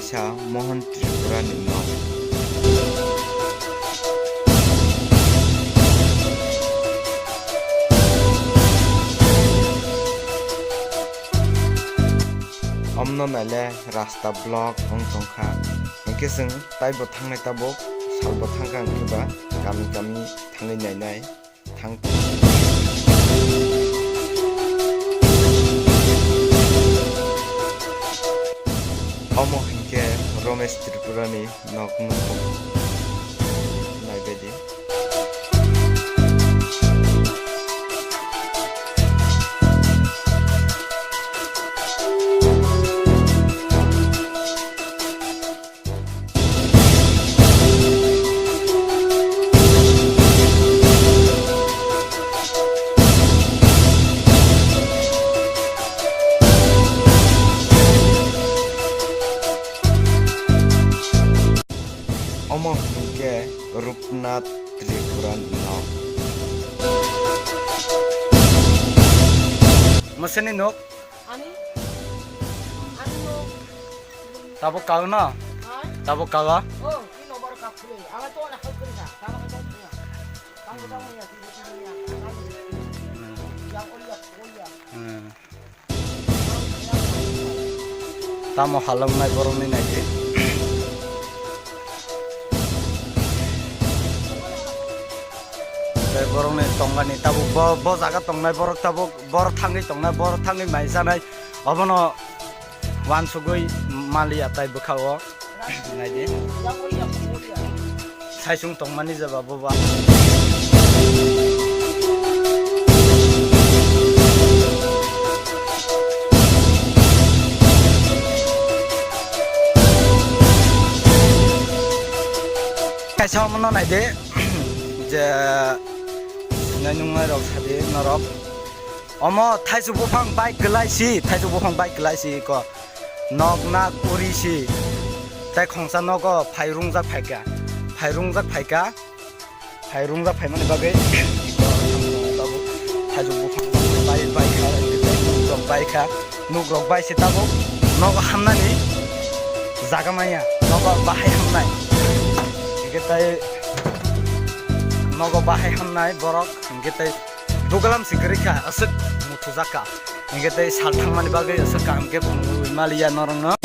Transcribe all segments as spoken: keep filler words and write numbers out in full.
Sa Mohan Tripura ni nok. Omno naile rasta block wng tongkha. Hinkhe chwng taibo thangnai tabuk, salbo thangkha hinkhe ba kami kami thangwi nainai. Thang. Omo hinkhe Romesh Tripura ni nok nukhung. Naibaidi. Omo hinkhe Rupnath Tripura ni nok. Masani nok? Ani? Ani nok? Tabuk kago no? Ha? Tabuk kago? Oh, ini nomor kap ini. Ala to anak kau kerja. Sama kau punya. Kamu tahu ya, ini, ini ya. Yang kuliah, kuliah. Hmm. Tamo halongnai borokni naidi. Tei borokni tongmani tabuk bo, bo jaga tongnai borok tabuk, borok thangwi tongnai, borok thangwi mai janai. Obono uansugwi manliya tai bwkha-o. Naidi. Saisung tongmani je ba boba. Kaisa omono naidi je sinai nungnai rok sadi norok. Omo thaichuk buphang bai kwlai si, thaichuk buphang bai kwlai si ko. Nok nak uri si. Tai khongsa nogo phai rungjak phaikha. Phai rungjak phaikha. Phai rungjak phaimani bagwi thaichuk buphang bai bai kha, nuk rok bai kha. Nuk rok bai si tabuk nogo hamnani jaga maya. Nogo bahai hamnai. Hingke tai nogo bahai hamnai borok. Hingke tai Dugalam si kwrwi kha, aswk muthujak kha. Hingke tei sal thangmani bagwi aswk kaham khe phunugwi maliya norokno.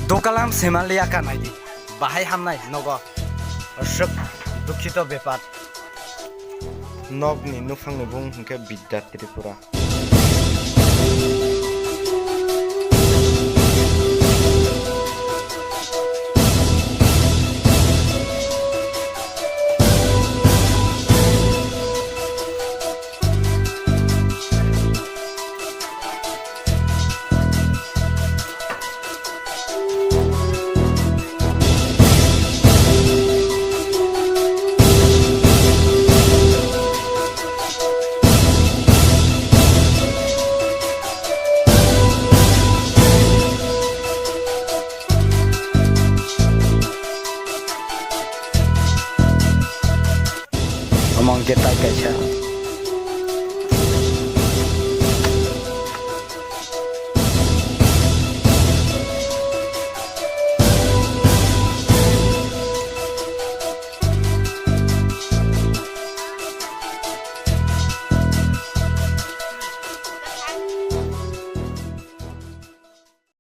Dugalam se maliya kha naidi. Bahai hamnai nogo. Aswk dukhito bepar. Nokni nuphangni bung hwnkhe Bidya Tripura. Omo hwnkhe tai kaisa.